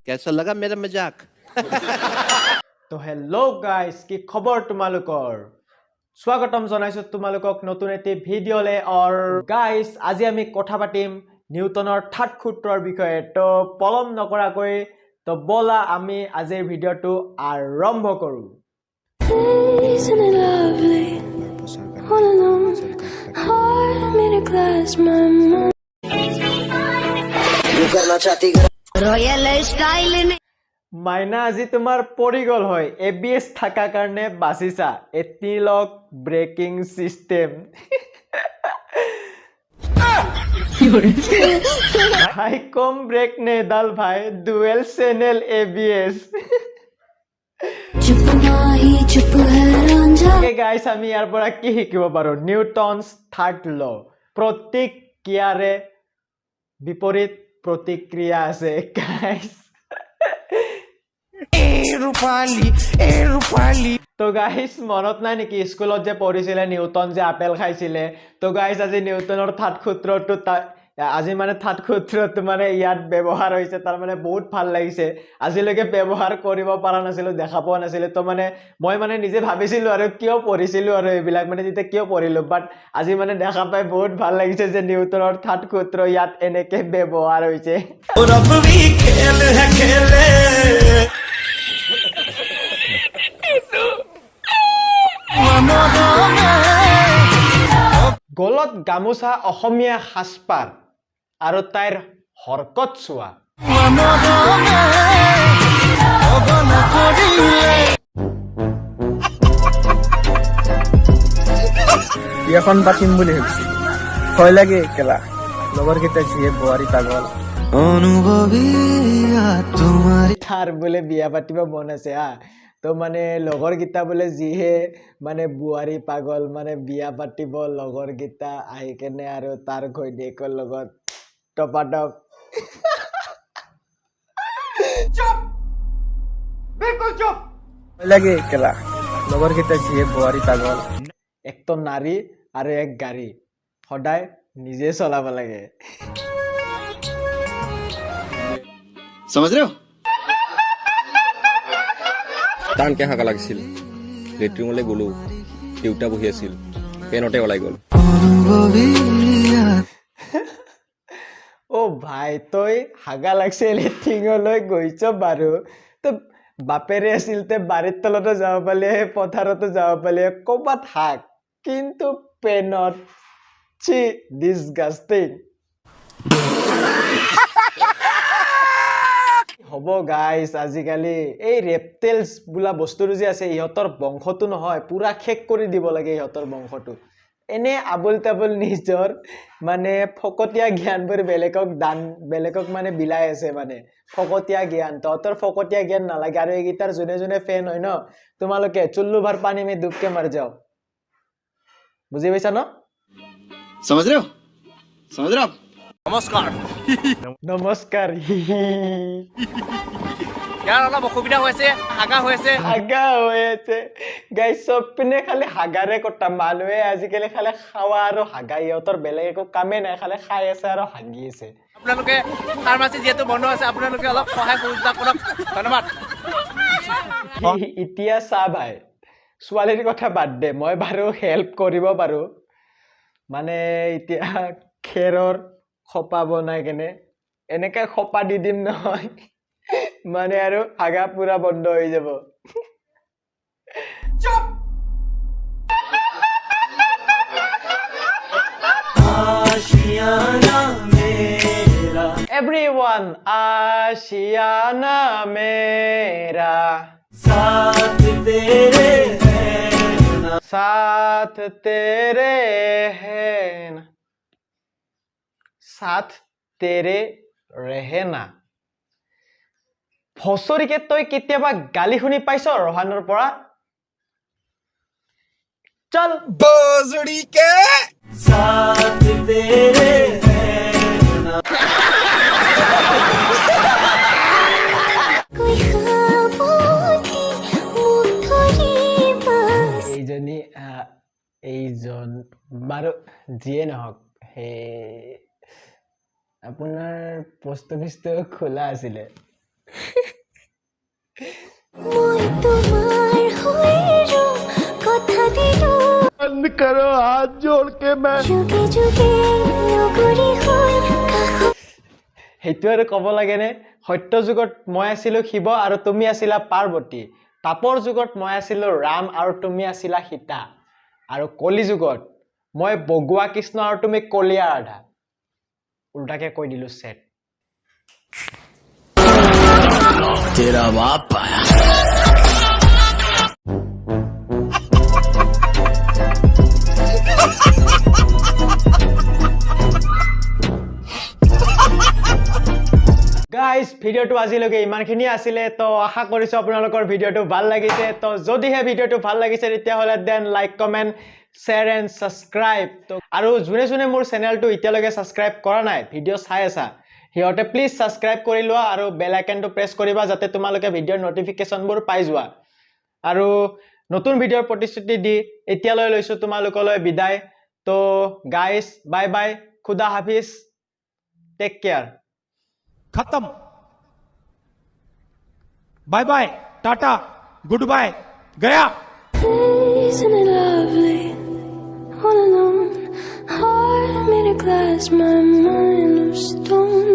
कैसा लगा मेरा मजाक? তো হেল্ল' গাইজ, কি খবৰ তোমালোকৰ? স্বাগতম জনাইছোঁ তোমালোকক নতুন এটি ভিডিঅ'লে। অৰ গাইজ, আজি আমি কথা পাতিম নিউটনৰ থাৰ্ড সূত্ৰৰ বিষয়ে। তো পলম নকৰাকৈ তো ব'লা আমি আজিৰ ভিডিঅ'টো আৰম্ভ কৰোঁ। Isn't it lovely? All alone, heart made of glass, my mind. মাইনা আজি তোমাৰ পৰি গ'ল হয়, এ বি এছ থকাৰ কাৰণে বাচিছা। এটি লক ব্ৰেকিং চিষ্টেম। ভাই, কম ব্ৰেক নেডাল ভাই, dual channel A B S. चुप माही चुप है रांझा। গাইছ, আমি ইয়াৰ পৰা কি শিকিব পাৰো? নিউটনছ থাৰ্ড ল, প্ৰতিক্ৰিয়াৰে বিপৰীত প্ৰতিক্ৰিয়া আছে গাইছ। তো গাইছ, মনত নাই নেকি স্কুলত যে পঢ়িছিলে নিউটন যে আপেল খাইছিলে? তো গাইছ, আজি নিউটনৰ থাৰ্ড সূত্ৰটো আজি মানে থাৰ্ড সূত্ৰটো মানে ইয়াত ব্যৱহাৰ হৈছে। তাৰমানে বহুত ভাল লাগিছে। আজিলৈকে ব্যৱহাৰ কৰিব পৰা নাছিলো, দেখা পোৱা নাছিলো। তো মানে মই মানে নিজে ভাবিছিলো আৰু কিয় পঢ়িছিলো আৰু এইবিলাক মানে তেতিয়া কিয় পঢ়িলো, বাট আজি মানে দেখা পাই বহুত ভাল লাগিছে যে নিউটনৰ থাৰ্ড সূত্ৰ ইয়াত এনেকে ব্যৱহাৰ হৈছে। গলত গামোচা, অসমীয়া সাজপাৰ আৰু তাইৰ হৰকত চোৱা। বিয়াখন পাতিম বুলি ভাবিছিলো, ভয় লাগে কেলা, লগৰকেইটা যিয়ে বোৱাৰী পাগল। তাৰ বোলে বিয়া পাতিব মন আছে হা। তো মানে লগৰকেইটা বোলে যিহে মানে বোৱাৰী পাগল, মানে বিয়া পাতিব লগৰকেইটা আহি কেনে আৰু তাৰ ঘৈণীয়েকৰ লগত টপাটপ। ভয় লাগে কেলা, লগৰকেইটা যিয়ে বোৱাৰী পাগল। এক তো নাৰী আৰু এক গাড়ী, সদায় নিজে চলাব লাগে। समझ रहे हो? টানকে হাগা লাগিছিল, লেট্ৰিনলৈ গ'লো, দেউতা বহি আছিল, পেনতে ওলাই গ'ল। অ' ভাই, তই হাগা লাগছে লেট্ৰিনলৈ গৈছ বাৰু, তো বাপেৰে আছিল তে বাৰীৰ তলতো যাব পালে, পথাৰতো যাব পালে, ক'ৰবাত হাক, কিন্তু পেনত? চি, ডিছগাষ্টিং। হ'ব গাইছ, আজিকালি এই ৰেপটেলছ বোলা বস্তুটো যে আছে, ইহঁতৰ বংশটো নহয় পুৰা শেষ কৰি দিব লাগে ইহঁতৰ বংশটো। এনে আবোল তাবোল নিজৰ মানে ফকতীয়া জ্ঞানবোৰ বেলেগক দান, বেলেগক মানে বিলাই আছে। মানে ফকতীয়া জ্ঞান, তহঁতৰ ফকতীয়া জ্ঞান নালাগে। আৰু এইকেইটাৰ যোনে যোনে ফেন হয় ন, তোমালোকে চুল্লু ভাৰ পানী মে ডুবকে মাৰ যাও, বুজি পাইছা ন? समझ रहे हो? समझ रहे हो आप? নমস্কাৰ। ইয়াৰ অলপ অসুবিধা হৈছে, হাগা হৈছে। হাগা হৈ আছে গাইছ, চব পিনে খালি হাগাৰে কটা। মানুহে আজিকালি খালি খাৱা আৰু হাগা, ইহঁতৰ বেলেগ একো কামেই নাই, খালি খাই আছে আৰু হাগি আছে। আপোনালোকে ফাৰ্মাচী যিহেতু বন্ধ আছে, আপোনালোকে অলপ সহায় সহযোগিতা কৰক, ধন্যবাদ। এতিয়া চা ভাই, ছোৱালীৰ কথা বাদ দে, মই বাৰু হেল্প কৰিব পাৰো। মানে এতিয়া খেৰৰ খোপা বনাই কেনে এনেকে খোপা দি দিম নহয়, মানে আৰু হাগা পুৰা বন্ধ হৈ যাব। এভৰিৱান, আশিয়ানা মেৰা साथ तेरे है ना, साथ तेरे रहे না। ফচৰিকে তই কেতিয়াবা গালি শুনি পাইছ ৰহানৰ পৰা? চল। कोई ख्वाबों की मुख धरी बस। এইজনী, এইজন বাৰু যিয়ে নহওক, সেই আপোনাৰ পোষ্ট অফিচটো খোলা আছিলে। মই তোমাৰ হৈ ৰম, কথা দিলো। যুগে যুগে লগৰী হৈ কাষত। সেইটো আৰু ক'ব লাগেনে? সত্য যুগত মই আছিলোঁ শিৱ আৰু তুমি আছিলা পাৰ্বতী, তাপৰ যুগত মই আছিলোঁ ৰাম আৰু তুমি আছিলা সীতা, আৰু কলি যুগত মই বগুৱা কৃষ্ণ আৰু তুমি কলীয়া ৰাধা। উল্টাকে কৈ দিলোঁ ছেট। গাইজ, ভিডিঅ'টো আজিলৈকে ইমানখিনি আছিলে। তো আশা কৰিছোঁ আপোনালোকৰ ভিডিঅ'টো ভাল লাগিছে। তো যদিহে ভিডিঅ'টো ভাল লাগিছে, তেতিয়াহ'লে then like, comment, share and subscribe. তো আৰু যোনে যোনে মোৰ চেনেলটো এতিয়ালৈকে ছাবস্ক্ৰাইব কৰা নাই, ভিডিঅ' চাই আছা, সিহঁতে প্লিজ ছাবস্ক্ৰাইব কৰি লোৱা আৰু বেল আইকনটো প্ৰেছ কৰিবা, যাতে তোমালোকে ভিডিঅ'ৰ ন'টিফিকেশ্যনবোৰ পাই যোৱা। আৰু নতুন ভিডিঅ'ৰ প্ৰতিশ্ৰুতি দি এতিয়ালৈ লৈছোঁ তোমালোকলৈ বিদায়। তো গাইজ, বাই বাই, খুদা হাফিজ, টেক কেয়াৰ। खत्म, bye bye, tata, good bye, गया। Isn't it lovely? All alone, heart made of glass, my mind of stone.